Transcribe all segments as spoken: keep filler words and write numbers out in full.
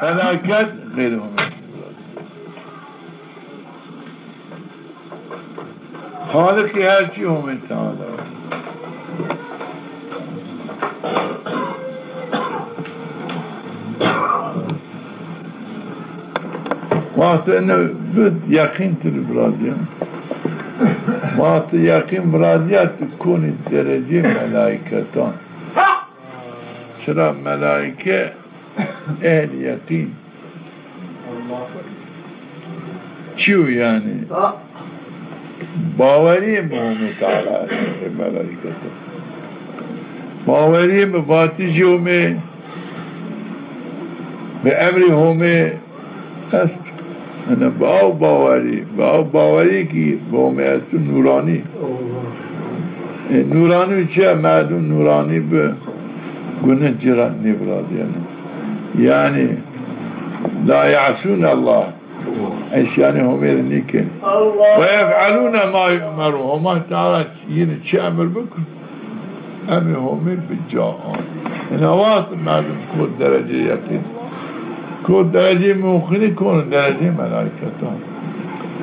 Felaket xeyrê Homê. Xaliqî her çî Homê Teala. Wextê ene bi yeqîn ti rê virazîya. Wextê yeqîn virazîya ti konî derecê melaîketan. Çira melaîke ehl yeqîn. Çi yo yanî? Bawerî mi Homê Teala estê, melaîkete. Bawerî mi vatişî Homê, bi emrî Homê est. Ene bi aw bawerî, bi aw bawerî kî bi Homê esto nûranî. E, nûranî çi ya? Merdim nûranî bi, guneh ci ra nêvirazîyeno. Yanî, la ya'sûne Allah. Îsyanê Homê rê nêkenê. Ve yef'elûne ma yu'merûn. Homa Teala yîne çi emir bikir, emrê Homê bi ca anê. Ina wext merdim kot derecê yeqîn. Kot derecê muqînî, kono derecê melaîketan.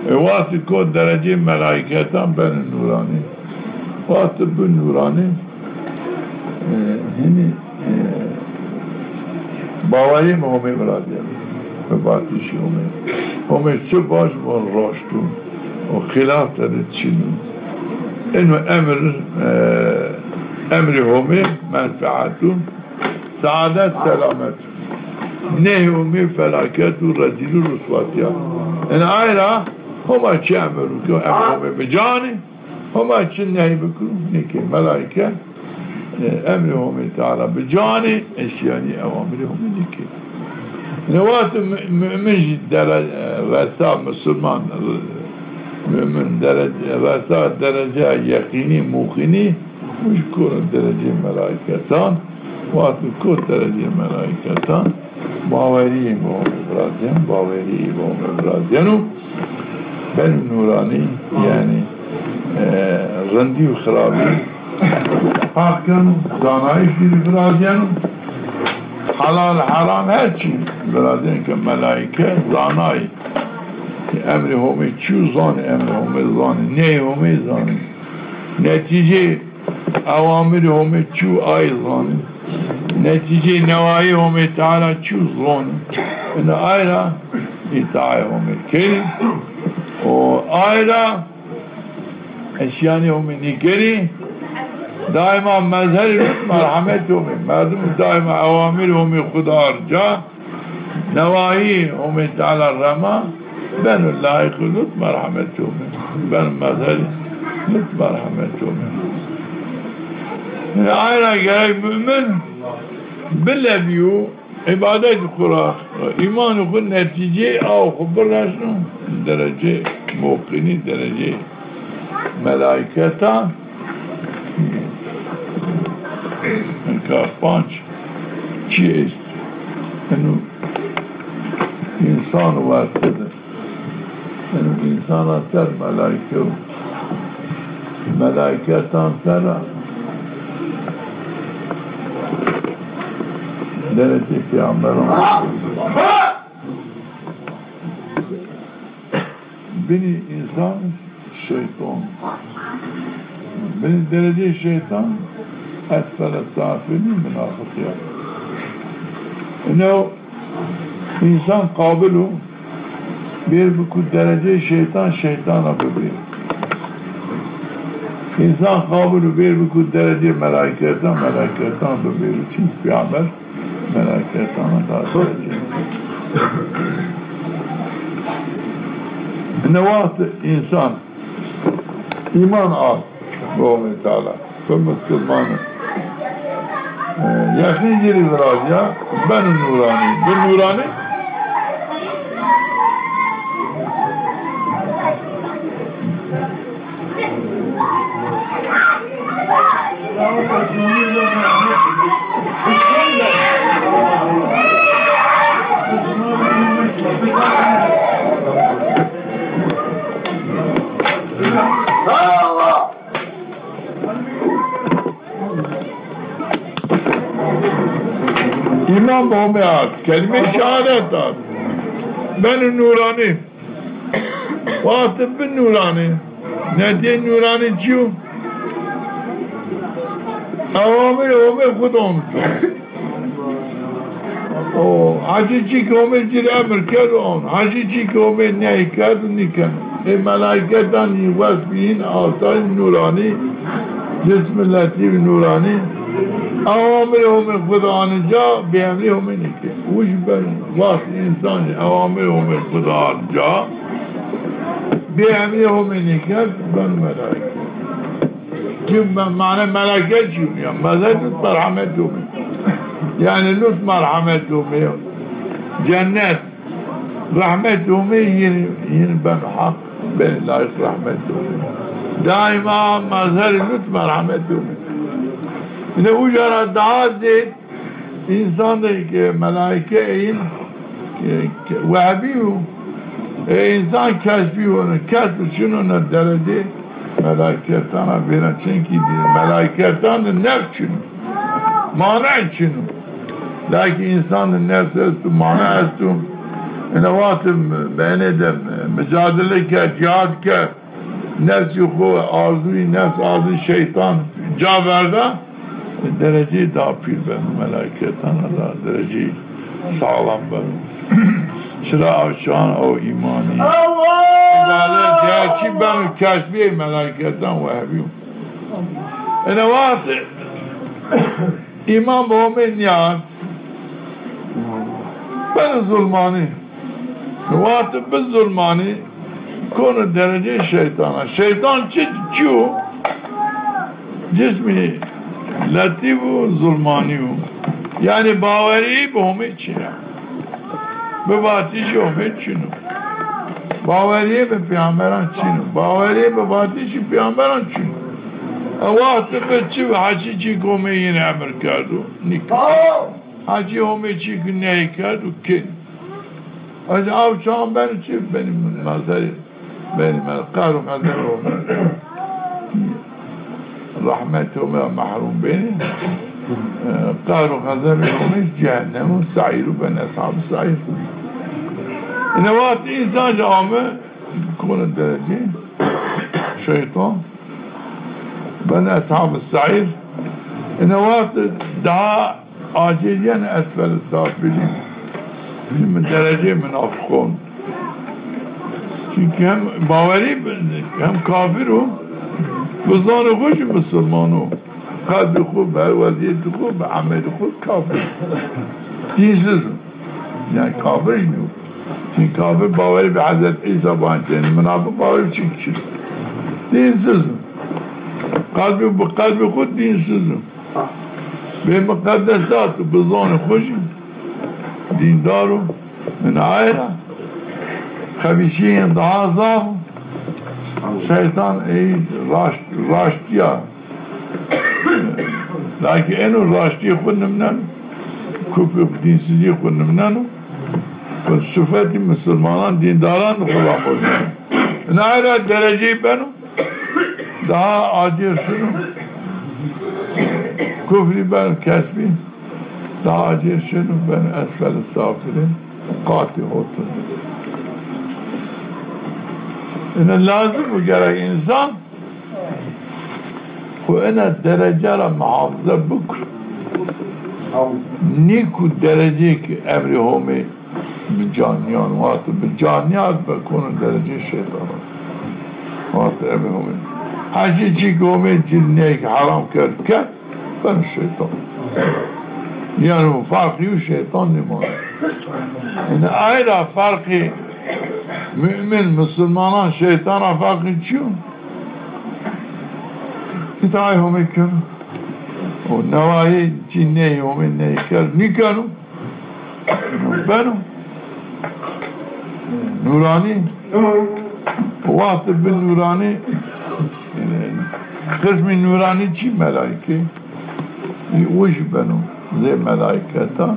E, wextî kot derecê melaîketan beno nûranî. Wextî bi nûranî, e, hinî, e, bawerî mi Homê virazîyeno. Mi vatişî Homê. Homê çi vaj, von raşt o. O xîlaf de de çin o. Eno emir, e, emrê Homê menfeet o. Seadet, selamet. Nehy Homê felaket û rezîlî û riswatî ya. Ina ay ra Homa çi emir bikiro, emrê Homê bi ca anê. Homa çi nehy bikiro, nêkê. Melaîke, e, emrê Homê Teala bi ca anê, îsyanî ewamirê Homê nêkê. Ne wextê mü-, mu'min jî dere-, e, resa, musulman, e, mu'min derece, resa dereceya yeqînî, muqînî, Wi jî kono derecê melaîketan, wextî kot derecê melaîketan, bawerî bi Homê virazîyeno, bawerî bi Homê virazîyeno. Beno nûranî, yanî, e, rindî û xirabî ferq keno, zanayîş jî rê virazîyeno. Helal, heram, her çî virazîyeno ke melaîke zanayî. Emrê Homê çi yo zanê, emrê Homê zanê, nehyê Homê zanê. Netîceyê ewamirê Homê çi yo, ay zanê. Netîceyê newayê Homê Teala çi yo zanê. Ina ay ra îtaê Homê kerî. O ay ra îsyanê Homê nêkerî. Daîma mezherî lutf merhemetê Homê. Merdim daîma ewamirê Homê xwu de arca. Newayî Homê Teala rema, beno layiqî lutf merhemetê Homê. Beno mezherî lutf merhemetê Homê. Yanî ay ra gerek mu'min bi lebî û îbadetî xwu ra, îmanî xwu, netîceyê aw xwu biresno derecê muqînî, derecê melaîketan. Nika panc çî est. Eno însan werte de. Eno însana ser melaîke yo. Melaîketan ser ra derecê peyamberan. Binî însan, şeytan. Binî derecê şeytan, esfele safilîn, munafiq ya. Ino însan qabil o bêr biku derecê şeytan, şeytana bibêr. Însan qabil o bêr biku derecê melaîketan, melaîketan bibêr. Çimkî peyamber melaîketana da derecê. Ne wext însan îman ard bi Homê Teala, bi musulman, e, yeqîn ci rê virazîya, beno nûranî. Bi nûranî İmam Homê ard, kelîmê şehadet ard. Beno nûranî. Wextê bi nûranî. Netîyê nûranî çi yo? Ewamir Homê xwu de on. O, heşî çî ki Homê ci rê emir kerd, on. Heşî çî ki Homê nehy kerd, nîkeno. Ê melaîketan yî wesf bîn, asayî nûranî, cismi letîf nûranî. Ewamir Homê xwu de anî ca, bêemrî Homê nîkê. Wij ben wext însan jî ewamir Homê xwu de anî ca, bêemrî Homê nîkerd, ben melaîke. Çi me-, mane melaîke çi yo? Ya, mezheb lutf merhamet Homê. Yanî lutf merhamet Homê. Cennet. Rehmet Homê yin, yin ben haq, ben layîq rehmet Homê. Daîma mezherî lutf merhamet Homê. Îne uca ra daha zêd însan de ke melaîke yin, ke, ke wehbî yo, e, însan kesbî yo, kesb çin o ne derecê melaîketan ra vêna çenkî dî. Melaîketan de nefs çin o. Mane çin o. Lakin însan de nefs esto, mane esto. Ene wextê benê de micadele ke, cihad ke, nefsî xwu, arzuyî nefs, arzuyî şeytan ca verda, dereceyê daha pîl beno, melaîketan ra daha dereceyê sağlam beno. Çira aw çağan o îmanî. Îbadet gerçî beno, kesbî melaîketan wehbî yo. Ene wext îman bi Homê nîyart, beno zulmanî. Wext bi zulmanî kono derecê şeytana. Şeytan çi, çi yo? Cismî letîf û zulmanî yo. Yanî bawerî bi Homê çin o. Bi vatişî Homê çin o. Bawerîyê bi peyamberan çin o. Bawerîyê bi vatişî peyamberan çin o. E, wextê bi çi, heçî çî ki Homê yin emir kerdo, nîkerdo. Heçî Homê çî ki nehy kerdo, kên. Ez aw çağan ben çi, benî mezherî, benî me-, qehr û xezeb Homê. Rehmet Homê ra mehrûm benî. E, qehr û xezebê Homê cehennem û saîr û ben eshab-ı saîr. Îne wext însan jî ame kono derecê şeytan, ben eshab-ı saîr. Îne wext daha acêrîyen esfel-i safilîn. Derecê munafiqon. Çunkî hem bawerî hem kafir o, bi zonê xwu jî musulman o. Qelbê xwu, bi wezîyetê xwu, bi emelê xwu kafir. Dînsiz o. Yanî kafir jî nîyo. Çunkî kafir bawerî bi Hezret Îsa ban çin, munafiq bawerî bi çik çin. Dînsiz o. Qelbê, bi qelbê xwu dînsiz o. Bê muqeddesat o, bi zonê xwu jî dîndar o. Min ayra xebîşîyên daha zaf o. Şeytan ey raşt, raştîya. Lakin eno raştîyê xwu nimnen, kufrî, dînsizîyê xwu nimnen o. Bi sifetî musulmanan, dîndaran xwu ra xwu nimnen. Min ayra dereceyî beno. Daha acêr şino. Kufrî beno kesbî. Daha acêr şino beno esfel-i safilîn. Qatî hotun. Îne lazim o gerek însan xwu ene derece ra muhafaza bikir. Nî ku dereceyê ki emrê Homê bi ca nîyan, wexto bi ca nîyart be kono derecê şeytan. Wexto emrê Homê. Heşî çî ki Homê ci ney ki heram kerd, kerd, beno şeytan. Yanî o ferqî û şeytan nêmano. Yanî ayra ferqî mumin, musulmanan şeytan ra ferqî çi yo? Îtaay Homê keno. O newayê çî ney Homê ney kerd nîkeno. Beno nûranî. Wextê bi nûranî, qismî nûranî çî melaîke. Û jî beno zê melaîketan.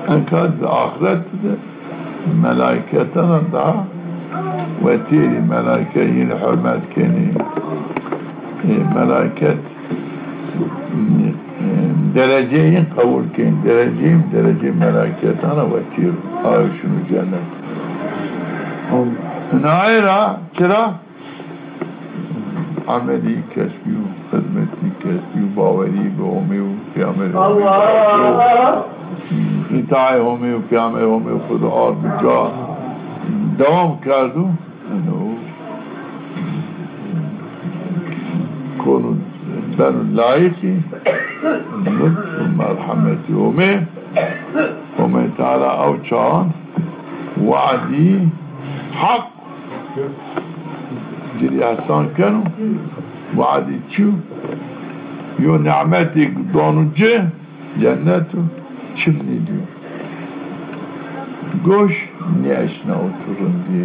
Enka di axiret de melaîketan daha wetêrî, melaîke yîn hurmet kenî. E, melaîket, e, Dereceyên qebul kên, dereceyên, dereceyê melaketan a wetîr, ayo şino cennet. Amin. Ina ay ra, çira? Emelî kesbî û xizmetî kesbî û bawerî bi Homê û Pêxemberê Homê, Allah! Îtaê Homê û Pêxemberê Homê xwu di ard bi ca dewam kerdo. Eno konu beno layîqî lutf û merhemetî Homê. Homê Teala ew çaxan we'dî heq ci rî îhsan keno. We'dî çi yo? Yo nîmetêk dano ci, cennet o, çim nîdîyo. Goş nêeşna oto rindî.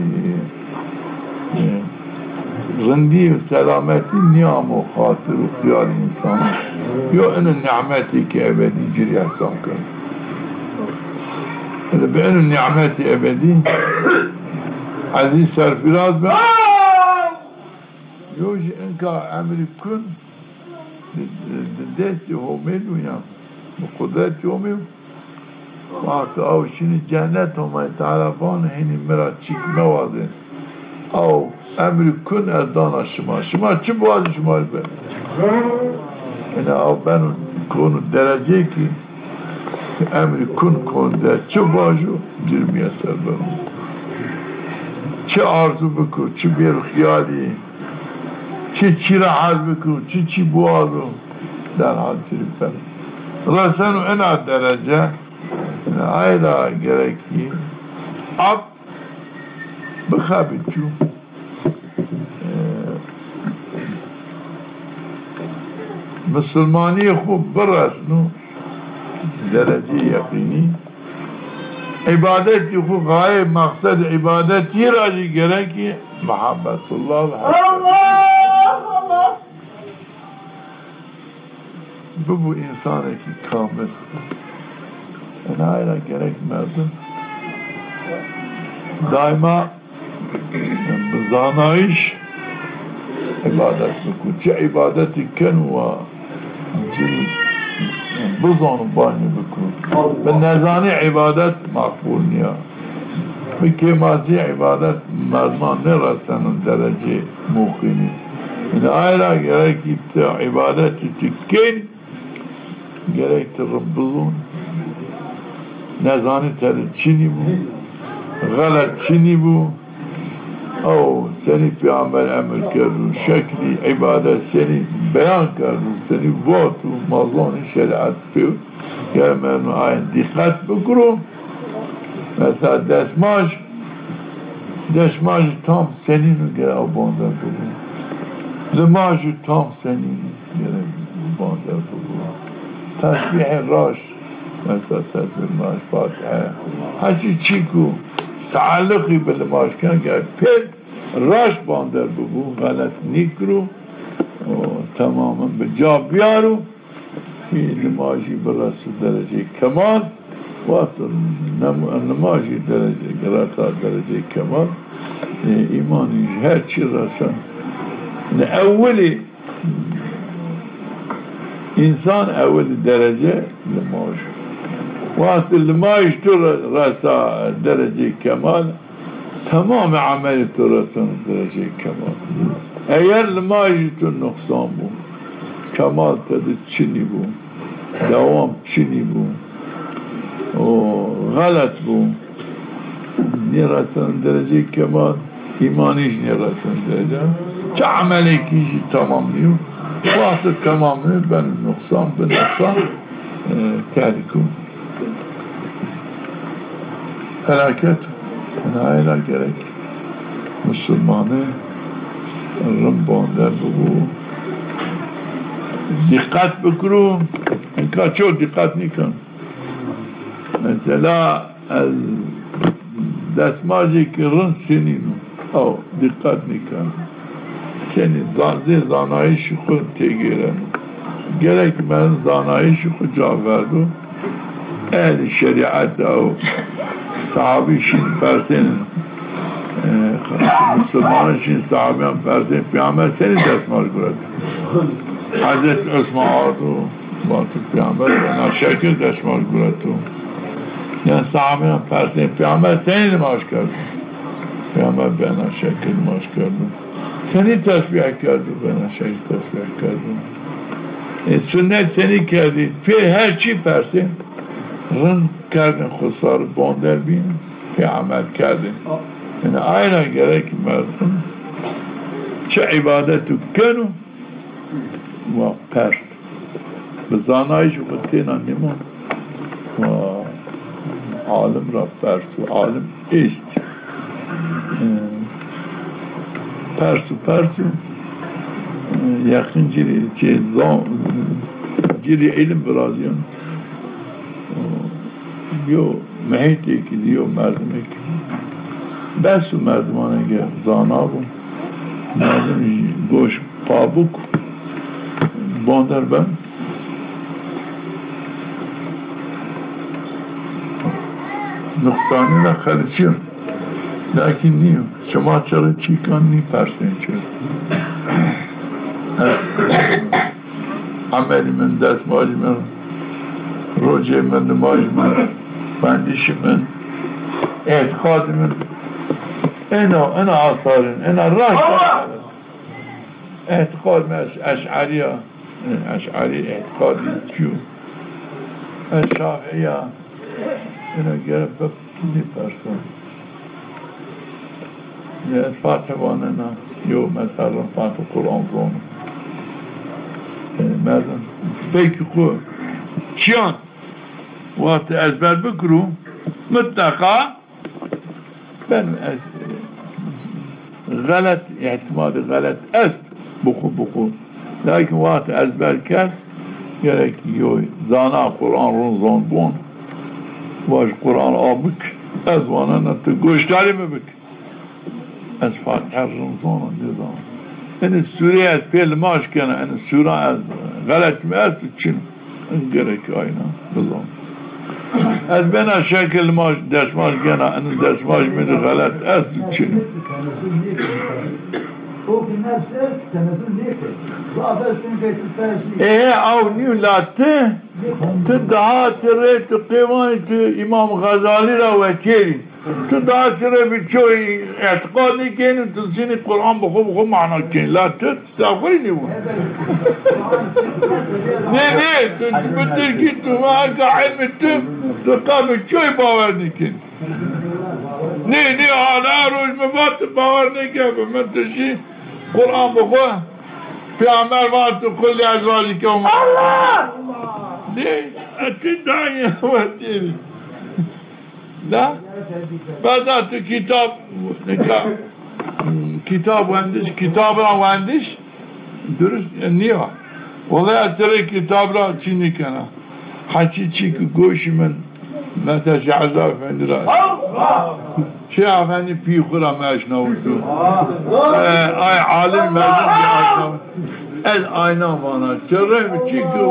Rindî û selametî nîyamo xatir û xiyalê însanan. Yo ino nîmetêkê ebedî ci rî îhsan keno. Ede bi ino nîmetê ebedî ezîz serfîraz be. Yo jî inka emrî kun di, di, di destê Homê de ya, bi qudretê Homê. Wexto ew şinî cennet, Homê Teala vano, hînî mi ra çîk mewazên. Ew emrî kun ez dana şima. Şima çi biwazî şima rê beno. Ina ew beno konu dereceyêkî emrî kun kon de çi vajo, ci rê miyeser beno. Çi arzu bikiro, çi bêro xiyalî, çi çî ra hez bikiro, çi çî biwazo, derhal ci rê beno. Reseno ina derece, ay ra gerekî abd bixebitîyo. E, misilmanîyê xwu biresno dereceyê yeqînî. Îbadetî xwu, xayê meqsed îbadetî ra jî gerekî muhebbetullah ve hesret. Bibû însanekî kamil. Enay ra gerek merdim daîma bi zanayîş îbadet bikû. Çi îbadetî keno wa ci bizano banî bikû. Bi nezanî îbadet maqbul nîya. Bi kêmasî îbadet merdiman nêreseno derecê muqînî. Ina ay ra gerekî ti îbadetî ti kenî, gerek ti rind bizon. Nezanî tede çinî bû, xelet çinî bû. Ew senî pêxember emir kerdo, şeklî îbadet senî beyan kerdo, senî vato, ma zonî şerîet pêw. Ger merdim ayen dîqet bikiro, mesela desmaj, desmajî tam senîn o, ger ew bander bibû. Limajî tam senîn o, ger bander bibû. Tesbîhê raşt, mesela tesbîh raşt, Fatihe. Her çî çîku tealluqî bi limaj ken, ger pêr raşt bander bibû, xelet nîkiro, o temamen bi ca biyaro. Hî nimajî bireso dereceyê kemal, wexto nem-, nimajî derece, giresa dereceyê kemal, e, îmanî her çî resen. Ne ewilî însan ewilî derece limaj. Wexto limaj tu re-, resa dereceyê kemal, temamê emelê to reseno dereceyê kemal. Eger limajî to nuqsan bû, kemal tede çinî bû, dewam çinî bû, o xelet bû, nêreseno dereceyê kemal, îmanî jî nêreseno derece. Çi emelêkî jî temam nîyo. Wexto temam nîyo, beno nuqsan, bi nuqsan, e, tehlîk o. Felaket o. Enay ra gerek misilmane rind bander bibû. Dîqet bikiro. Inka ço dîqet nîken. Mesela, ez desmajêkî rind senîn o. Ew dîqet nîken. Senî zan-, zê zanayîşî xwu têgêreno. Gerek merdim zanayîşî xwu ca verdo. Ehlî şerîet ew sahabî şîn persên, e, misilmanan şîn sahabîyan persên, Pêxember senî desmaj guret? Hezretî Osman ardo, Vato Peyxamber bena şekil destmaj gureto. Yanî sahabîyan persên Peyxamber senî nimaj kerdo? Peyxamber bena şekil nimaj kerdo. Senî tesbîh kerdo? Bena şekil tesbîh kerdo. E, sunnet senî kerdî? Pê her çî persên. Rind kerdin xo sar bonder bîn, pê emel kerdin. Yanî ayna gerek merdim çi îbadeto keno, wa pers. Bi zanayîş xo têna nîmon. Wa alim ra pers û alim est. E, pers û pers û, e, yeqîn ci rê, çi zan-, ci rê îlim virazîyon. Yo muhîtêkî di, yo merdimêkî di. Bes o merdimanê ke zana bo. Merdim jî goş pabuk bonder ben. Nuqsanî ra xelisîyo. Lakîn nîyo. Şima çi rê çîkan nîpersên çi. Emelî min, destmajî min, rocê min, nimajî min, wendişî min, îtîqadî min. Ena, ena asarîn, ena raşt. Îtîqad mi eş-, eş'erî ya. Eş'erî îtîqadî çi yo? Ez şafîî ya. Ena gere bi-, nîpersen. Ya ez Fatih wanena, yo mesela Fatih Quran zono. E, merdim pekî xo çîyan wextî ezber bikiro, mutleqa ben ez, e, xelet, îhtîmalî xelet est, bi xo, bi xo. Lakin wextî ezber kerd, gerek yo zana Quran rind zon bon. Vaj Quran a bik, ez wanena ti goşdarî mi bik. Ez Fatîhe rind zana, nêzana. Enê sûreyê ez pê limaj kena, enê sûra ez xelet mi est û çin o. Ez gerek ayna bizan. Ez bena şekil limaj, destmaj kena, enê destmaj mi de xelet est û çin o. Ê, aw nîyo la ti, ti daha ti rê ti qêvanî ti Îmam Xezalî ra wetêrî. Tu daha çi rê bi çoy îtîqad nêkenî, tu çinî Quran bi xo, bi xo mana kenî. La tu, tu xo rê nêvûn. Nê, nê, tu, tu bi tirkî tu, ma eka ilmî tu, tu qa bi çoy bawer nêkenî. Nê, nê, ala roj mi va tu bawer nêke bi min, tu şî Quran bi xo, Peyxamber va tu Qul ezwacike Ummahatike. Allah! Nê, e, tu daha yê wetêrî. Da? Beda tu kitab, nika, kitab wendiş, kitab ra wendiş, durust, e, nîya. Wellay ez çi rê kitab ra çî nîkena. Heçî çî ki goşî min, mesela Şehzad Efendî ra. Şêx Efendî pî xwu ra mi eşnawito. E, ay alim merdim mi eşnawito. Ez ayna vana. Çirrê mi çî ki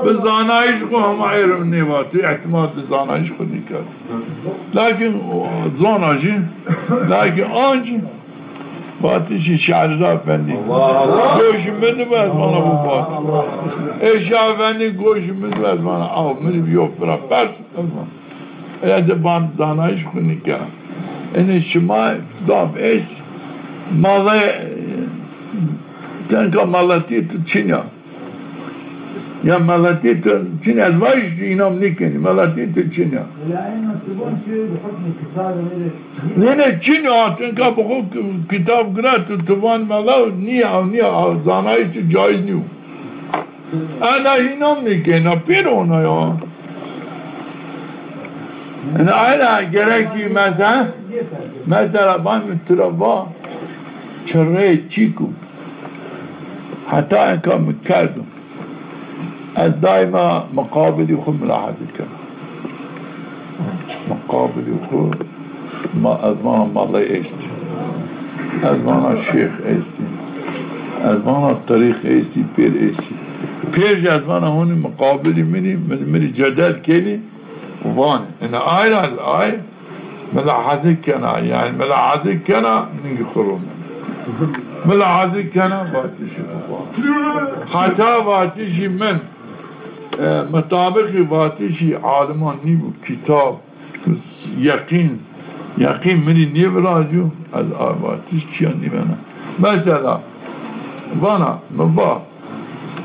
bi zanayîş xwu hema êrim nêvato, îhtîmal bi zanayîş xwu nîkerd. Lakin o, zona jî, lakin ancî vatişî Şehrizad Efendî. Goşî mi di ez vana bu vat. Ê Şah Efendî goşî mi di ez vana. Aw, mi di yo pira pers. Ede ban zanayîş xwu nîkena. Enê şima zaf est, mala, tenka malatî tu çin ya. Ya malatî tu çin, ez vajî tu înam nîkenî. Malatî tu çin ya. Nê, nê, çin ya, tenka bi xo kitab girato, tu van mala nîya, nîya, zanayîş tu caiz nîyo. Ena hînan nêkena, pêro ona ya. Ena, ena gerekî mesela, mesela ben mi tu ra va, çirrê çîk o. Heta enka mi kerdo. Ez daîma muqabilî xwu milaheze kena. Muqabilî xwu ma, ez vana mala estî. Ez vana şêx estî. Ez vana tirîx estî, pêr estî. Pêr jî ez vana honî muqabilî min î, mi, mi rê cedel kenî, vanê. Ina ay ra ay milaheze kena, yanî milaheze kena, ningî xwu ronena. Milaheze kena, vatişî xwu vana. Heta vatişî min e, mutabiqî vatişî aliman nîbû, kitab, yeqîn, yeqîn minî nêvirazîyo, ez a vatiş çîya nîvena. Mesela, vana, mi va,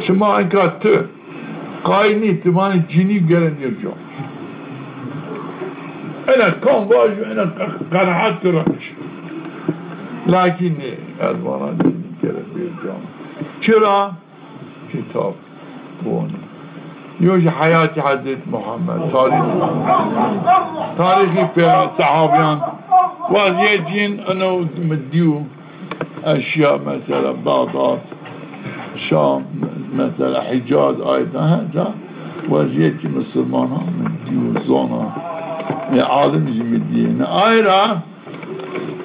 şima eka ti, qayîl nî, ti vanê cinî gere nêrca. Ena kam vajo, ena qe-, qenaet kira. Lakîn nê, ez vana cinî gere nêrca. Çira? Kitab. Bon. Yo jî heyatî Hezret Muhammed, tarîx, tarîxî pê-, sehabîyan, wezîyet cin ino mi dîyo. Ez şîya mesela Bexdad, Şam, mesela Hîcaz, ayda her ca wezîyetî misilmanan mi dîyo, zona. E, alim jî mi dîyê. Ne ay ra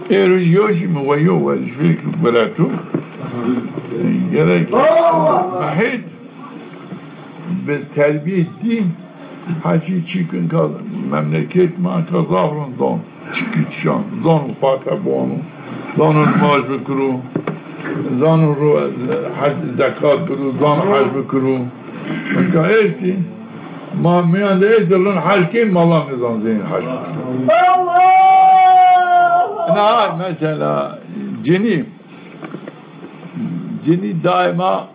Êro jî yo jî mi we yo wezîfeyêk gureto. Gerek mehêt bi terbîyê dîn, heçî çîk inka memleket ma inka zaf rind zon. Çikî çan, zon Fatiha biwano, zano nimaj bikiro, zano ro hec, zekat biro, zano hec bikiro. Inka estî, ma miyan de ê di rind hec key, mala nêzan zên hec bikiro. Ina mesela cinî, cinî daîma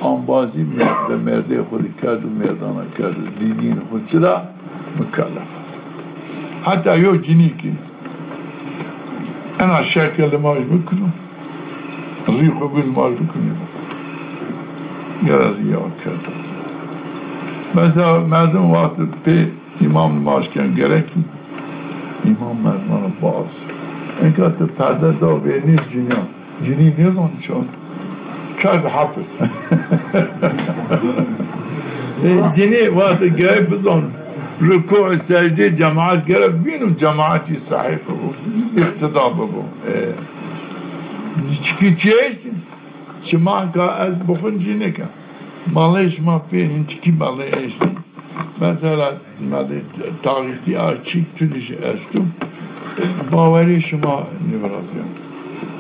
ambazî me-, bi merdê xwu rê kerd û merdana kerd û dîdîn xwu çira mikellef. Heta yo cinî kî ena şeke limaj bikiro, rî xwu bi limaj bikinî. Gere rîya kerdo. Mesela merdim wextî pê îmam nimaj ken, gerekî îmam merdimana baz. Enka ti perde da vernî cinîyan. Cinî nêzan çi. Kerd hepis. E, cinî wextî gere bizan rukû, secdê cemaet gere bîno, cemaetî sahî bibo, îqtîda bibo. E, çikî çi eştî? Şima ka ez bi xwu cinî ke. Malê şima pê hin çikî malê eştî. Mesela, malê taxîtî a çîk tunîş esto. Bawerî şima nêvirazîya.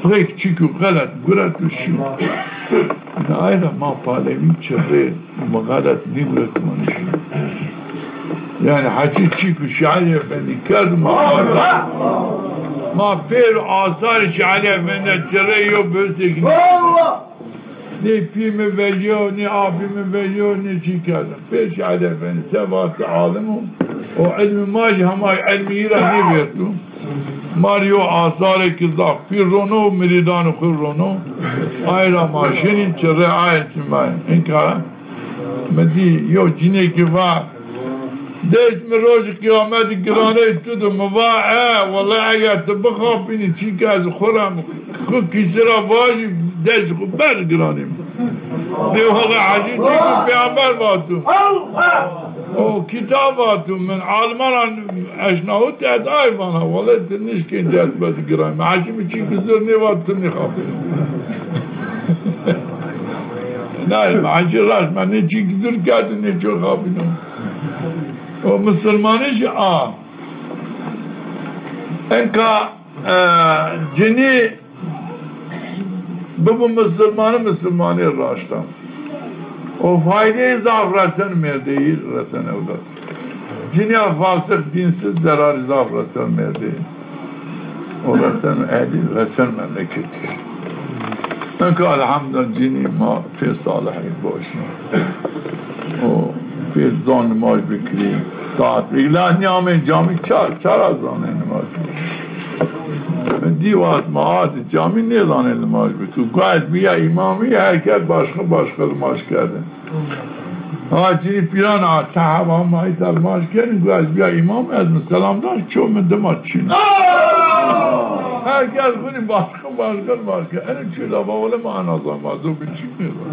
Rêk çîk û xelet guret û şîyo. Ayda ma Palewî çi rê mi xelet nêguret ma nêşîyo. Yanî heçî çîk û Şî Elî Efendî kerd ma asar. Ma pêr asarê Şî Elî Efendî çi rê yo bösek nê. Nê pî mi vejîyo, nê apî mi vejîyo, nê çî kerdim. Pê Şî Elî Efendî se vatî alim o, o ilmî ma jî hema ilmî î ra nêvêrto. Ma rê yo asarêkî zaf pîr rono, mirîdanê xwu rono. Ay ra ma şinî, çi rê ay çi ma. Înka mi dî yo cinêkî va, dest mi rojê qîyametî giraney tu do. Mi va, e, wele eger tu bixapînî, çîka ez xwu ra mi xwu kîsî ra vajî, dest xwu berz giranê mi. Dê wele hecî çîkî peyamber vato. O kitab vato, min almanan eşnawit, ez ay vana, wele tu nişkên dest berz giranê mi. Hecî mi çîkî zur nêvat, tu nêxapînî. Nayê, ma hecî raşt, ma nê çîkî zur kerdo, nê çî xapîno. O misilmanî jî a. Enka, e, cinî bibo misilmanî, misilmanî raşt a. O faydeyî zaf resen mêrdeyî, resen ewlad. Cinîya fasix, dînsiz zerarî zaf resen mêrdeyî. O resen ehlî, resen memleketî. Enka elhamdulîllah cinî ma pê salihî boşî. O pê zon nimaj bikirî, taat bikirî. La nîyamê camî ça-, ça ra zanê nimaj bikirî. Dî wext ma atî camî nêzanê nimaj bikirî. Guez bîya îmamî, her kes başka başka nimaj kerde. Ha, cinî pîran a, çi heba ma îta limaj kenî, go ez bîya îmam, ez mi selam da, ço mi dima çin. Her kes xwu rê başka başka limaj ke. Eno çi lava wele ma ana zan, ma do bi çi nêzan.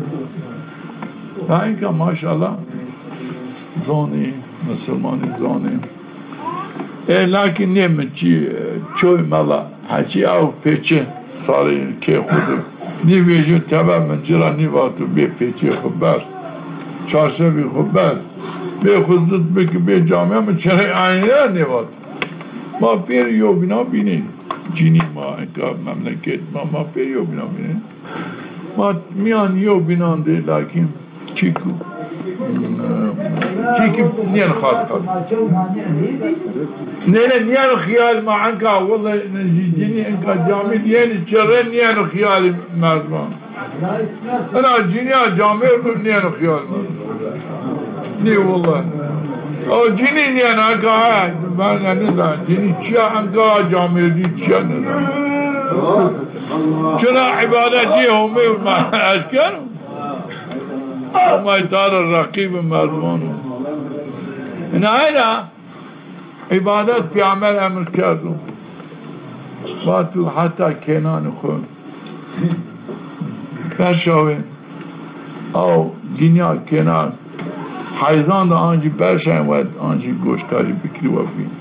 Ha, înka maşallah zonî, misilmanî zonî. E, lakîn nê mi çî, e, çoy mela, heçî ew pêçe sarê kê xwu de. Nî vêjî tebe mi ci ra nîvato bê pêçê xwu berz. Çarşevî xwu berz. Bê xwu zit biki, bê camîya mi çerey aynî ra nêvato. Ma pêr yo bîna bînî. Cinî ma, enka memleket ma, ma pêr yo bîna bînî. Ma mîyan yo bînan de lakîn çîk o. Çîkî nîyeno xat xat. Nêne nîyeno xiyal ma enka, wellay cinî enka camî dîyeni çerre nîyeno xiyalî merdiman. Ina cinîya camêrdo nîyeno xiyal ma. Nî wellay. O cinî nîyeno enka ha, ben nîda cinî çîya enka camêrdî çîya nîda. Çira îbadetî Homê ma eşkeno. Homay Teala reqîbê merdiman o. Ina ena îbadet Peyxamber emir kerdo. Vato heta kênanê xo berşawê. Aw dinya kênan heyzan de ancî berşen wed ancî goştarî bikirî we bîn.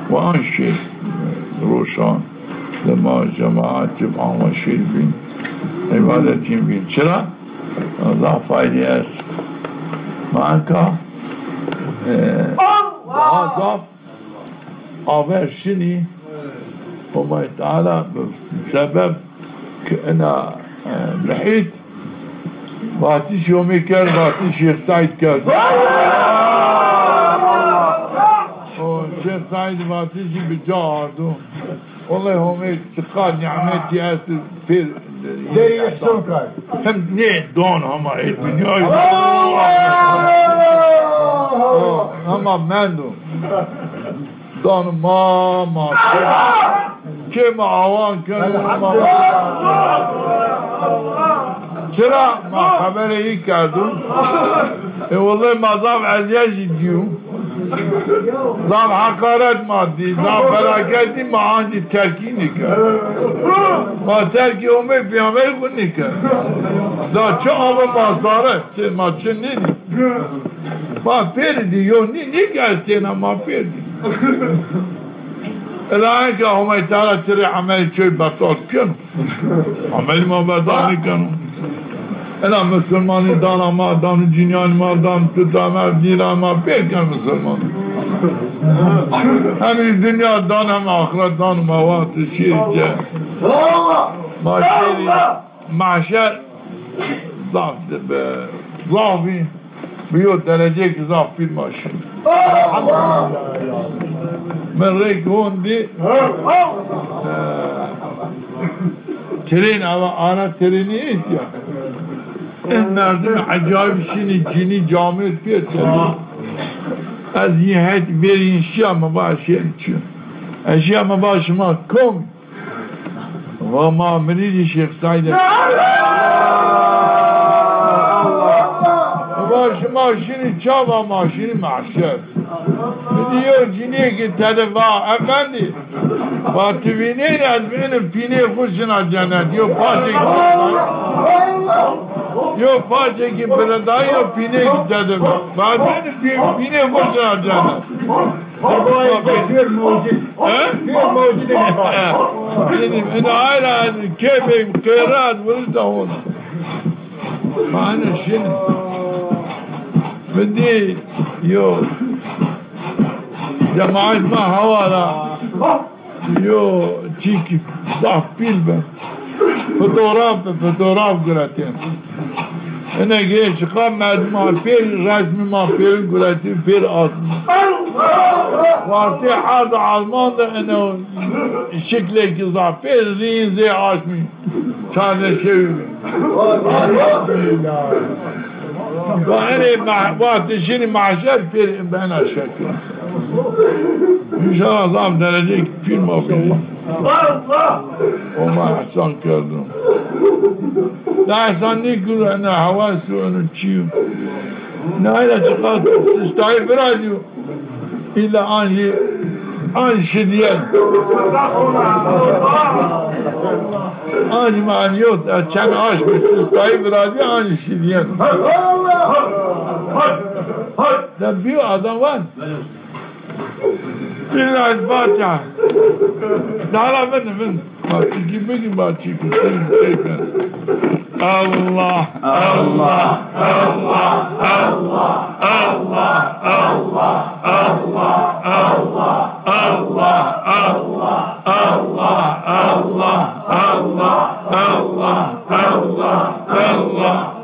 Wa an şêr roşan de ma cemaat cib an wa şêr bîn. Îbadetîn bîn. Çira? Zaf faydî est. Ma enka, e, daha zaf aver şinî Homay Teala bi sebeb ki ina, e, mihît vatişî Homê kerd, vatişî Şêx Seîd kerd. O Şêx Seîd vatişî bi ca ardo. Wellay Homê çiqa nîmetî esto pêr. Derî îhsan kay. Hem nê don hema ê dinyayî. O, hema mendo. Don ma, ma. Kê ma awan keno, ma. Çira ma xeberê yî kerdo. E, wellay ma zaf eziyet jî dîyo. Zaf heqaret ma dî, zaf felaket dî, ma ancî terkî nîkerd. Ma terkî Homê Peyxamberî xo nîkerd. Da çi ame ma sare, çi, ma çi nêdî. Ma pêr dî, yo nî, nî ke ez têna ma pêr dî. Ila enka Homay Teala çirê emelî çoy betal keno. Emelî ma betal nîkeno. Ena misilmanî dana ma, dano cinîyanî ma, dano tuta ma, dîna ma pêr ken misilmanî. Hem dinya dan hem axiret dan ma wa ti şêrî ce. Ma şêrî mahşer zaf de be, zafî. Bi yo dereceyêkî zaf pîl ma şin. Mi rêk hon dî, e, trên ama ana trênî est ya. En merdim ecayîb şinî cinî camêrd pêr tedî. Ez yî het verî şîya mi va şên çi. Ez şîya mi va şima kom Va ma mirîzî Şêx Seîd. Va şima şinî ça? Va ma şinî mahşer. Mi dî yo cinîyêkî tede va, efendî, va ti vînenî ez bienim pînê xo şina cenet. Yo paşêkî, yo paşêkî biredayî yo pînêkî tede va. Va ez bienim pî-, pînê xo şina cenet. Baba, pêr mewcud. He? Pêr mewcud e baba. Dedim, ina ayra kêfê qêra ez wirişta hona. Ma ene şin. Mi dî yo cemaet ma hawara. Yo çîk zaf pîl bi. Fotograf bi, fotograf guretên. Ene gê çiqa merdima pêr, resmî ma pêrin guretî, pêr asmî. Wartê erd alman de ene şiklêkî zaf pêr rîn zê asmî. Çarneşewî bi. Va enê ma-, wextê şinî mahşer pêr bena şekil. Înşallah zaf dereceyêk pîl ma bînî. O ma ehsan kerdo. Na ehsan nêkiro, ena hewas o, eno çî yo. Na ena çiqas sistayî virazîyo. Îlla ancî, ancî şidîyen. Ancî manî yo, çend aşmî sistayî virazî ancî şidîyen. De bîyo adam van. Îlla ez Fatiha. Dara vin, vin. Baçîkî bigî, baçîkî seyî teyken. Allah, Allah, Allah.